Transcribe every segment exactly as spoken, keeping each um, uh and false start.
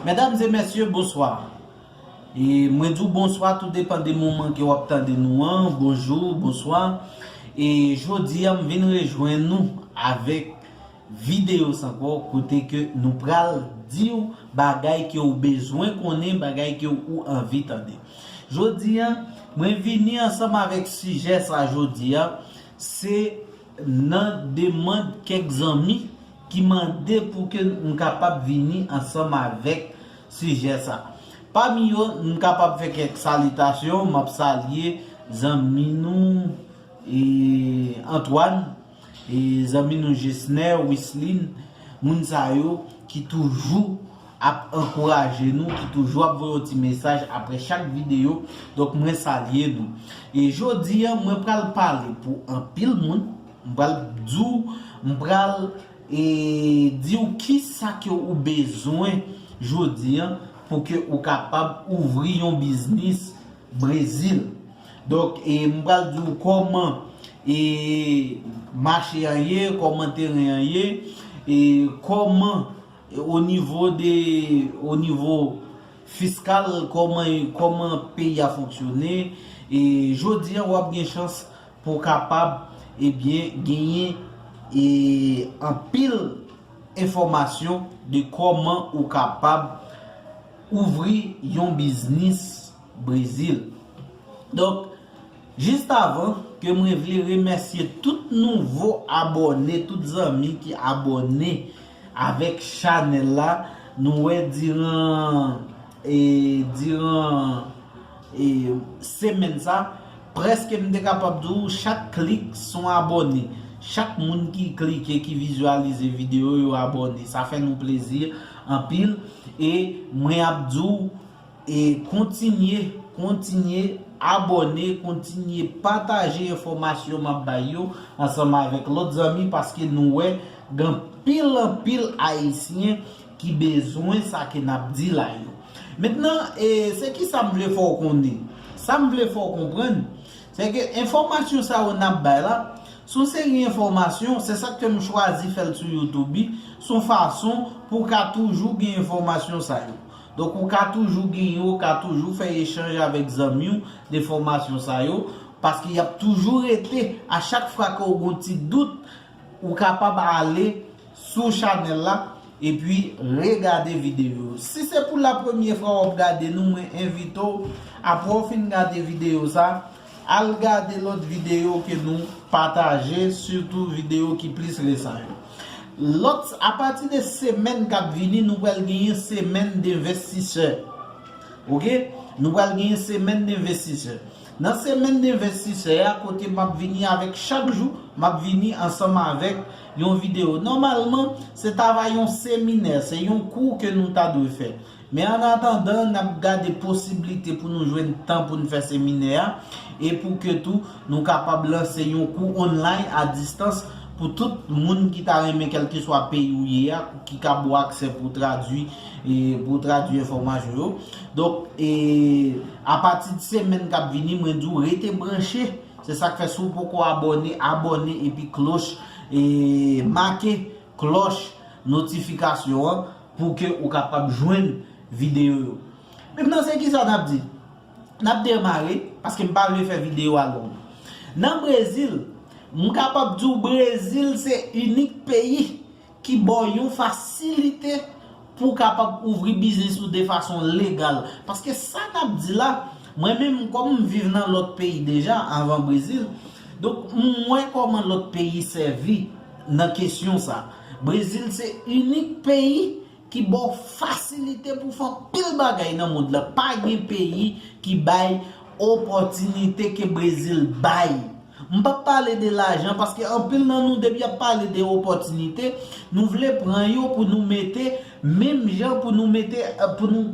Medam e mesye, bonswa. E mwen di w bonswa, tou depann de moman ke w ap tande nou an. Bonjou, bonswa. E jodi a, m vin rejwenn nou avèk videyo sa ankò, kote ke nou pral di w bagay ke w bezwen konnen, bagay ke ou anvi tande. Jodi a, mwen vini ansanm avèk sijè sa jodi a, se nan demann kèk zanmi ki mande pou ke m kapab vini ansanm avèk sijè sa. Pami yo, m kapab fè kèk salitasyon, m ap salye zanmi nou, e, Antoine, e, zanmi nou Jesner, Wislin, moun sa yo ki toujou ap ankouraje nou, ki toujou ap voye yon ti mesaj apre chak videyo. Donk, mwen salye nou. E jodi a, mwen pral pale pou anpil moun. M pral di w, m pral, e, di w kisa ke ou bezwen jodi a pou ke ou kapab ouvri yon biznis Brezil. Donk, e, m pral di w kòman, e, mache an ye, kòman teren an ye, e, kòman, e, o nivo de, o nivo fiskal, kòman, kòman peyi a fonksyone. E jodi a, w ap gen chans pou w kapab, ebyen, genyen, e, anpil enfòmasyon de kòman ou kapab ouvri yon biznis Brezil. Donk, jis avan ke mwen vle remèsye tout nouvo abòne, tout zanmi ki abòne avèk chanèl la. Nou wè diran, e, diran, e, semèn sa, prèske m te kapab di w chak klik se yon abòne. Chak moun ki klike, ki vizyalize videyo yo abòne. Sa fè nou plezi anpil. E mwen ap di w, e kontinye, kontinye abòne, kontinye pataje enfòmasyon m ap bay yo ansanm avèk lòt zanmi, paske nou wè gen anpil, anpil Ayisyen ki bezwen sa ke n ap di la yo. Mentnan, e, se kisa m vle fè w konnen? Sa m vle fè w konprann, se ke enfòmasyon sa yo n ap bay la, se yon seri enfòmasyon, se sa k fè m chwazi fè l sou YouTube, se yon fason pou w ka toujou gen enfòmasyon sa yo. Donk, ou ka toujou gen yo, ou ka toujou fè echanj avèk zanmi w de enfòmasyon sa yo, paske y ap toujou rete, a chak fwa ke w gen yon ti dout, ou kapab ale sou chanèl la epi regade videyo yo. Si se pou la premye fwa w ap gade nou, mwen envite w, apre w fin gade videyo sa, al gade lòt videyo ke nou pataje, sitou videyo ki plis resan yo. Lòt, apati de semèn k ap vini, nou pral genyen semèn denvestisè. Oke? Nou pral genyen semèn denvestisè. Nan semèn denvestisè a, kote m ap vini avèk chak jou, m ap vini ansanm avèk yon videyo. Nòmalman, se ta va yon seminè, se yon kou ke nou ta dwe fè. Men an atandan, n ap gade posiblite pou nou jwenn tan pou n fè seminè a, e pou ke tou nou kapab lanse yon kou online a distans pou tout moun ki ta renmen, kèlkeswa peyi ou ye a, ki ka ba w aksè pou tradui, e, pou tradui enfòmasyon yo. Donk, e, apati de semèn k ap vini, mwen di w rete branche. Se sa k fè si w poko abòne, abòne epi klòch, e, make klòch notifikasyon an pou ke ou kapab jwenn videyo yo. Mentnan, se kisa n ap di? N ap demare, paske m pa vle fè videyo a long. Nan Brezil, m kapab di w Brezil se inik peyi ki ba w yon fasilite pou w kapab ouvri biznis ou de fason legal. Paske sa n ap di la, mwen menm, kòm m viv nan lòt peyi deja, anvan Brezil, donk m wè kòman lòt peyi sèvi nan kesyon sa. Brezil se inik peyi ki ba w fasilite pou w fè anpil bagay nan mond lan. Pa gen peyi ki bay opòtinite ke Brezil bay. M p ap pale de lajan, paske anpil nan nou, depi y ap pale de opòtinite, nou vle pran yo pou nou mete menm jan, pou nou mete, pou nou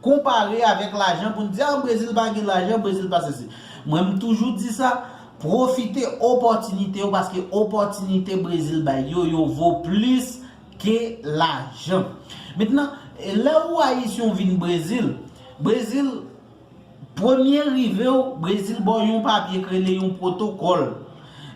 konpare avèk lajan, pou n di, a, Brezil pa gen lajan, Brezil pa sesi. Mwen, m toujou di sa, pwofite opòtinite yo, paske opòtinite Brezil bay yo, yo vo plis ke lajan. Mentnan, lè ou Ayisyen ou vin Brezil, Brezil, premye rive w, Brezil ba w yon papye k rele yon pwotokòl.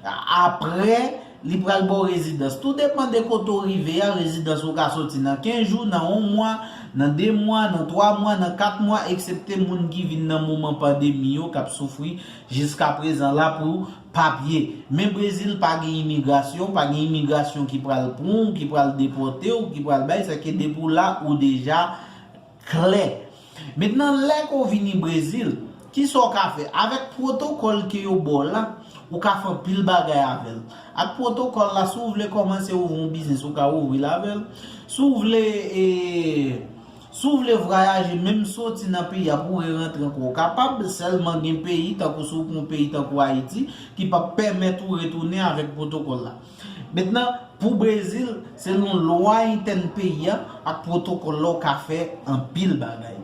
Apre, Li pral ba w rezidans. Tou depann de kote w rive a, rezidans ou ka soti nan kenz jou, nan yon mwa, nan de mwa, nan twa mwa, nan kat mwa, eksepte moun ki vin nan moman pandemi yo k ap soufri jiskaprezan la pou papye. Men Brezil pa gen imigrasyon, pa gen imigrasyon ki pral pran w, ki pral depòte w, ki pral bay, sèke depi w la, ou deja klè. Mentnan, lè ke w vini Brezil, kisa w ka fè? Avèk pwotokòl ke yo ba w la, ou ka fè anpil bagay avè l. Ak pwotokòl la, si w vle kòmanse ouvri yon biznis, ou ka ouvri l avè l. Si w vle, e, si w vle vwayaje, menm soti nan peyi a pou w rerantre ankò, ou kapab, sèlman gen peyi, tankou si w pran yon peyi tankou Ayiti, ki p ap pèmèt ou retounen avèk pwotokòl la. Mentnan, pou Brezil, selon lwa entèn peyi a ak pwotokòl la, ou ka fè anpil bagay.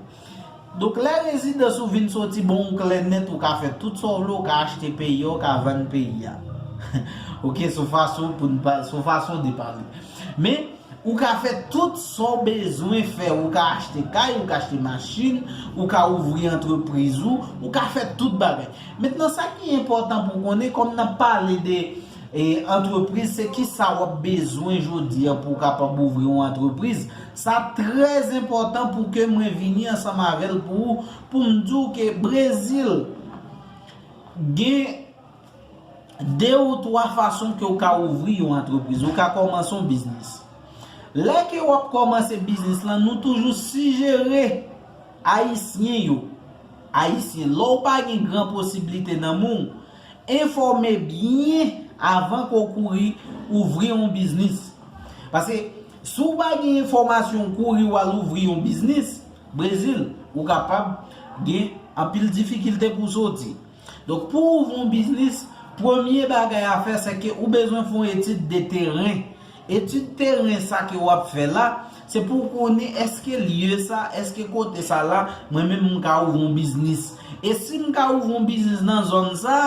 Donk, lè rezidans ou vin soti, bon, ou klè nèt, ou ka fè tout sa w vle, ou ka achte peyi a, ou ka vann peyi a. Ok, se yon fason pou n pa, se yon fason de pale. Men, ou ka fè tout sa w bezwen fè. Ou ka achte kay, ou ka achte machin, ou ka ouvri antrepriz ou, ou ka fè tout bagay. Mentnan, sa ki enpòtan pou w konnen, kòm n ap pale de e, antrepriz, se kisa w ap bezwen jodi a pou w kapab ouvri yon antrepriz. Sa trè enpòtan pou ke mwen vini ansanm avè l pou, pou m di w ke Brezil gen de ou twa fason ke w ka ouvri yon antrepriz. Ou ka kòmanse yon biznis. Lè ke w ap kòmanse biznis lan, nou toujou sijere Ayisyen yo. Ayisyen, lè w pa gen gran posiblite nan men w, enfòme byen avan ke w kouri ouvri yon biznis. Paske si w pa gen enfòmasyon, w kouri w al ouvri yon biznis, Brezil, ou kapab gen anpil difikilte pou w soti. Donk, pou w ouvri yon biznis, premye bagay a fè, se ke ou bezwen fè yon etid de teren. Etid teren sa ke w ap fè la, se pou w konnen èske lye sa, èske kote sa la, mwen menm m ka ouvri yon biznis. E si m ka ouvri yon biznis nan zòn sa,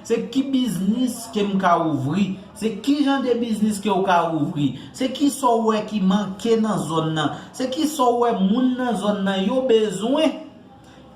se ki biznis ke m ka ouvri? Se ki jan de biznis ke w ka ouvri? Se ki sa w wè ki manke nan zòn nan? Se ki sa w wè moun nan zòn nan yo bezwen?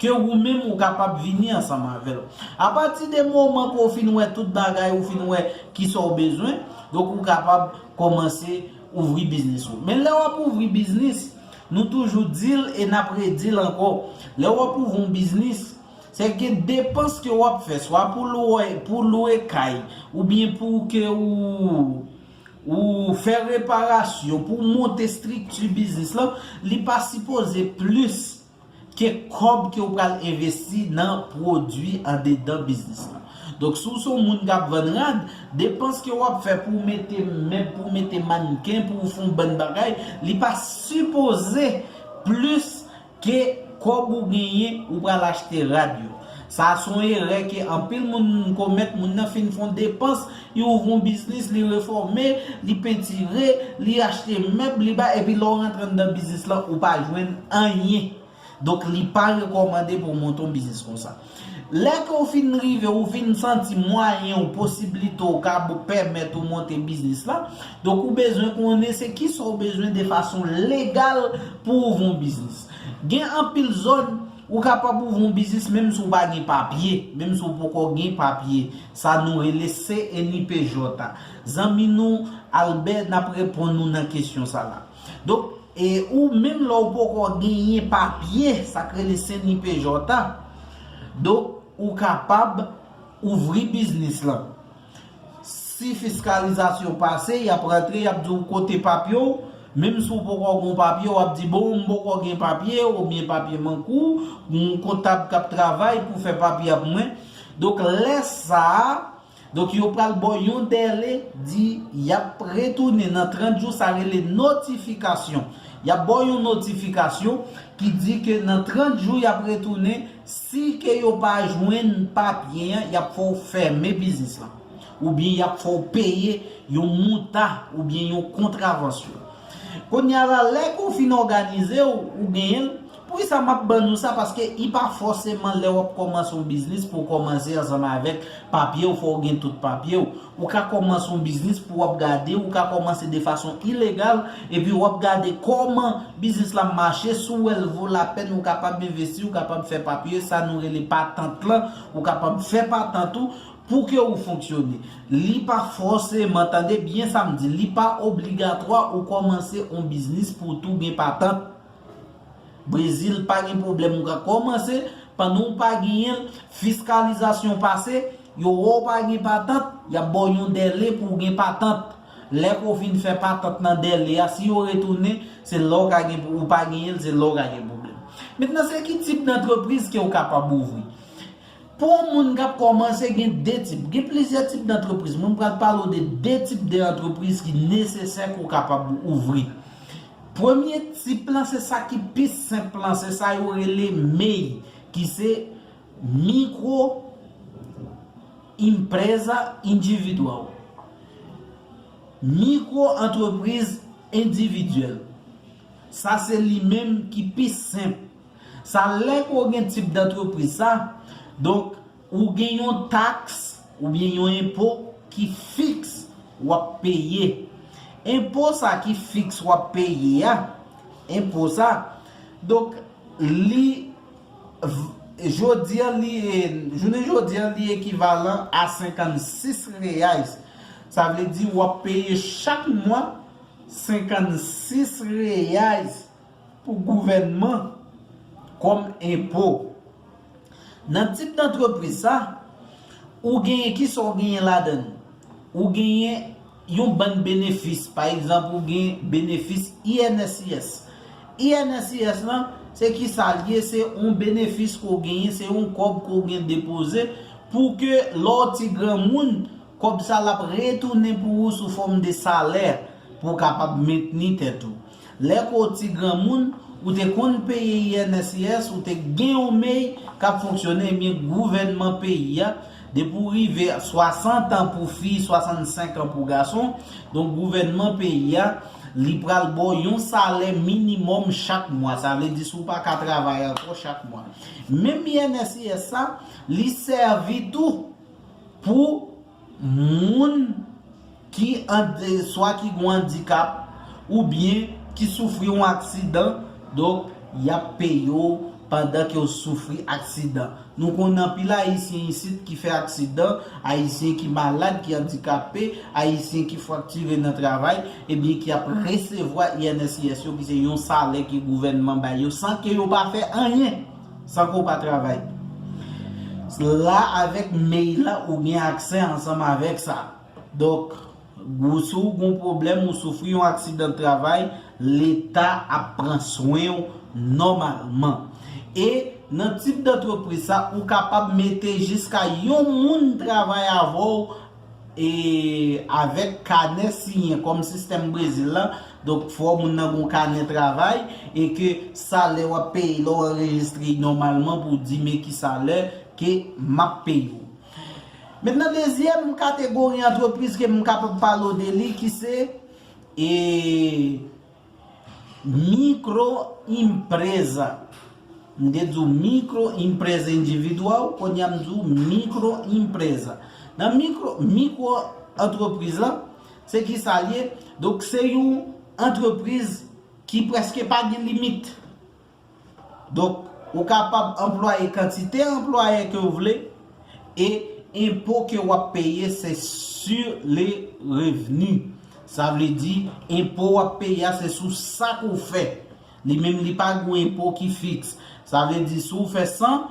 Ke ou menm ou kapab vini ansanm avè l. Apati de moman ke w fin wè tout bagay, ou fin wè kisa w bezwen, donk ou kapab kòmanse ouvri biznis ou. Men lè w ap ouvri biznis, nou toujou di l e n ap redi l ankò. Lè w ap ouvri yon biznis, se gen depans ke w ap fè, swa pou lwe, pou lwe kay, oubyen pou ke ou, ou fè reparasyon, pou w monte estrikti biznis lan, li pa sipoze plis ke kòb ke w pral envesti nan pwodui andedan biznis lan. Donk, si w se yon moun k ap vann rad, depans ke w ap fè pou w mete mèb, pou w mete mannken, pou w fè yon bann bagay, li pa sipoze plis ke kòb ou genyen ou pral achte rad yo. Sa se yon erè ke anpil moun komèt, moun nan fin fè yon depans, li ouvri yon biznis, li refòme, li pentire, li achte mèb, li bay, epi lè w rantre anndan biznis lan, ou pa jwenn anyen. Donk, li pa rekòmande pou w monte yon biznis konsa. Lè ke w fin rive, ou fin santi mwayen w, posiblite w ka bo-, pèmèt ou monte biznis la, donk ou bezwen konnen se kisa w bezwen de fason legal pou w ouvri yon biznis. Gen anpil zòn, ou kapab ouvri yon biznis menm si w pa gen papye, menm si w poko gen papye. Sa nou rele C N I P J a. Zanmi nou, Albert, n ap reponn ou nan kesyon sa la. Donk, e ou menm lè w poko genyen papye, sa k rele C N I P J a, donk, ou kapab ouvri biznis lan. Si fiskalizasyon pase, y ap rantre, y ap di w kote papye w. Menm si w poko gen papye, w ap di, bon, m poko gen papye, oubyen papye manke w, yon kontab k ap travay pou fè papye a pou mwen. Donk, lè sa a, donk, yo pral ba w yon dèle, di y ap retounen nan trant jou, sa rele notifikasyon. Y ap ba w yon notifikasyon ki di ke nan trant jou, y ap retounen. Si ke yo pa jwenn papye a, y ap fè w fèmen biznis lan. Oubyen y ap fè w peye yon mouta oubyen yon kontravansyon. Kounye a la, lè ke w fin òganize w, ou genyen l. Poukisa m ap ban nou sa? Paske i pa fòseman lè w ap kòmanse yon biznis pou w kòmanse ansanm avèk papye w, fò w gen tout papye w. Ou ka kòmanse yon biznis pou w ap gade, ou ka kòmanse de fason ilegal, epi w ap gade kòman biznis la ap mache, si w wè l vo lapèn, ou kapab envesti, ou kapab fè papye, sa nou rele patant lan, ou kapab fè patant ou, Pou ke ou fonksyone. Li pa fòseman, tande byen sa m di, li pa obligatwa ou kòmanse yon biznis pou w tou gen patant. Brezil pa gen pwoblèm, ou ka kòmanse, pandan w pa genyen l, fiskalizasyon pase, yo wè w pa gen patant, y ap ba w yon dèle pou w gen patant. Lè ke w fin fè patant nan dèle a, si yo retounen, se la w ka gen, ou pa genyen l, se la w ka gen pwoblèm. Mentnan, se ki tip dantrepriz ke w kapab ouvri? Pou yon moun k ap kòmanse, gen de tip. Gen plizyè tip dantrepriz. Mwen pral pale w de de tip de antrepriz ki nesesè ke w kapab ouvri. Premye tip lan, se sa ki pi senp lan, se sa yo rele mei, ki se mikro empresa individual. Mikro antrepriz endividyèl. Sa se li menm ki pi senp. Sa lè ke w gen tip dantrepriz sa, donk, ou gen yon taks oubyen yon enpo ki fiks w ap peye. Enpo sa ki fiks w ap peye a, enpo sa, donk, li, v-, jodi a, li, e, jounen jodi a, li ekivalan a senkannsis reais. Sa vle di w ap peye chak mwa senkannsis reais pou gouvènman kòm enpo. Nan tip dantrepriz sa, ou genyen, kisa w genyen ladan l? Ou genyen yon bann benefis. Pa egzanp, ou gen benefis I N S I S. I N S I S lan, se kisa l ye? Se yon benefis ke w genyen, se yon kòb ke w gen depoze pou ke lè w ti granmoun, kòb sa l ap retounen pou ou sou fòm de salè pou w kapab mentni tèt ou. Lè ke w ti granmoun, ou te konn peye I N S I S, ou te gen yon mei k ap fonksyone, ebyen, gouvènman peyi a, depi w rive swasant an pou fi, swasannsenk an pou gason, donk, gouvènman peyi a, li pral ba w yon salè minimòm chak mwa. Sa vle di, si w pa ka travay ankò chak mwa. Menm I N S I S sa, li sèvi tou pou moun ki an-, swa ki gen andikap oubyen ki soufri yon aksidan, donk, y ap peye w pandan ke w soufri aksidan. Nou konnen anpil Ayisyen isit ki fè aksidan, Ayisyen ki malad, ki andikape, Ayisyen ki fraktire nan travay, ebyen ki ap resevwa I N S I S yo, ki se yon salè ke gouvènman bay yo, san ke yo pa fè anyen, san ke w pa travay. La, avèk mei la, ou gen aksè ansanm avèk sa. Donk, ou, si w gen yon pwoblèm, ou soufri yon aksidan travay, Leta ap pran swen w nòmalman. E nan tip dantrepriz sa, ou kapab mete jiska yon moun travay avè w, e avèk kanè siyen kòm sistèm Brezil la. Donk, fò moun nan gen yon kanè travay e ke salè w ap peye, lè w anrejistre nòmalman pou w di, men ki salè ke m ap peye w. Mentnan, dezyèm kategori antrepriz ke m kapab pale w de li, ki se, e, mikro empresa. M te di w mikro empresa individual, kounye a m di w mikro empresa. Nan mikro, mikro antrepriz la, se ki sa l ye? Donk, se yon antrepriz ki prèske pa gen limit. Donk, ou kapab anplwaye kantite anplwayè ke w vle, e enpo ke w ap peye, se sur le revenu. Sa vle di, enpo w ap peye a, se sou sa ke w fè. Li menm, li pa gen yon enpo ki fiks. Sa vle di, si w fè san,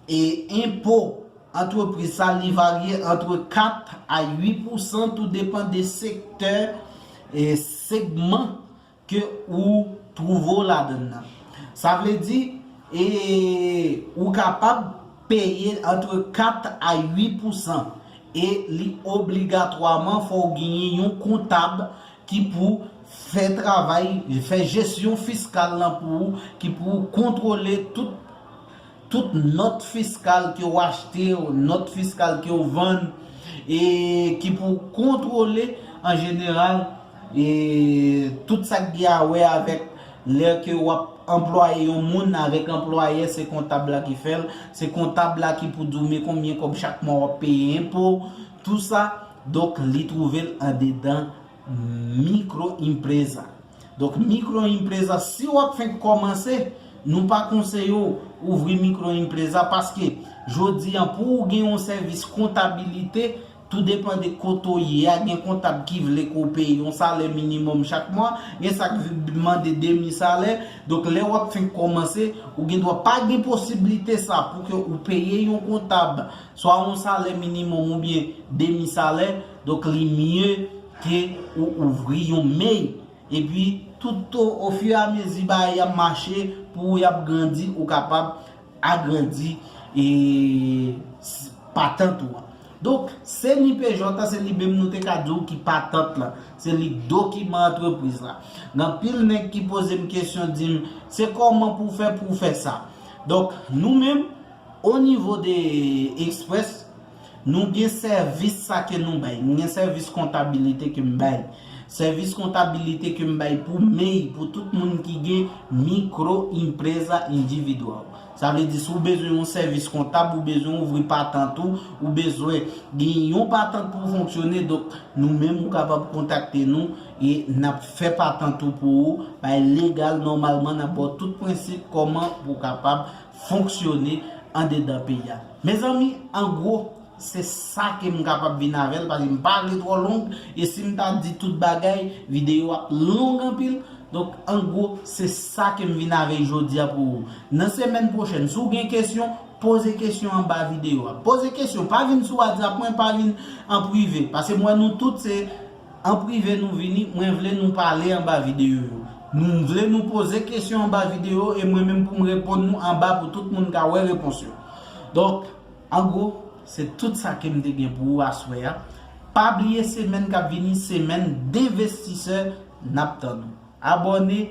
e enpo antrepriz sa, li varye antre kat a uit pousan, tou depann de sektè e segman ke ou twouve w ladan l nan. Sa vle di, e, ou kapab peye antre kat a uit pousan. E li obligatwaman fò w genyen yon kontab ki pou fè travay, fè jesyon fiskal lan pou ou, ki pou kontwole tout, tout nòt fiskal ke w achte, nòt fiskal ke w vann, e ki pou kontwole an jeneral, e tout sa k gen a wè avèk lè ke w ap anplwaye yon moun, avèk anplwayè, se kontab la ki fè l, se kontab la ki pou di w men konbyen kòb chak mwa w ap peye enpo, tou sa. Donk, li twouve l andedan mikro empresa. Donk, mikro empresa, si w ap fenk kòmanse, nou pa konseye w ouvri mikro empresa paske Jodi a, pou w gen yon sèvis kontabilite, tou depann de kote w ye a, gen kontab ki vle ke w peye yon salè minimòm chak mwa, gen sa k mande demi salè. Donk, lè w ap fenk kòmanse, ou gen dwa pa gen posiblite sa pou ke ou peye yon kontab swa yon salè minimòm oubyen demi salè. Donk, li mye ke ou ouvri yon mey. Epi, tout o, ofiramezi bagay y ap mache, pou y ap grandi, ou kapab agrandi e, s- patant ou an. Donk, se ni P J an, se li menm nou te ka di w ki patant la, se li dokiman antrepriz la. Gen anpil nèg ki poze m kesyon, di m, se kòman pou w fè pou w fè sa? Donk, nou menm, o nivo de Express, nou gen sèvis sa ke nou bay. Nou gen sèvis kontabilite ke m bay. Sèvis kontabilite ke m bay pou mey, pou tout moun ki gen mikro empresa individual. Sa vle di, si w bezwen yon sèvis kontab, ou bezwen ouvri patant ou, ou bezwen gen yon patant pou w fonksyone, donk nou menm ou kapab kontakte nou e n ap fè patant ou pou ou, bay legal, nòmalman n ap ba w tout prensip kòman pou w kapab fonksyone andedan peyi a. Mezanmi, an gwo, se sa ke m kapab vin avè l, paske m pa vle twò long, e si m ta di tout bagay, videyo ap long anpil. Donk, an gwo, se sa ke m vin avè jodi a pou ou. Nan semèn pwochèn, si w gen kesyon, poze kesyon anba videyo a. Poze kesyon, pa vin sou WhatsApp mwen, pa vin an prive, paske m wè nou tout se an prive nou vini, mwen vle nou pale anba videyo yo. Nou vle nou poze kesyon anba videyo e mwen menm pou m reponn nou anba pou tout moun ka wè repons yo. Donk, an gwo, se tout sa ke m te gen pou ou aswè a. Pa bliye semèn k ap vini, semèn denvestisè, n ap tann ou. Abòne,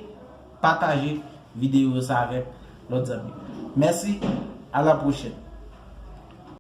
pataje videyo sa avèk lòt zanmi. Mèsi, a la pwochèn.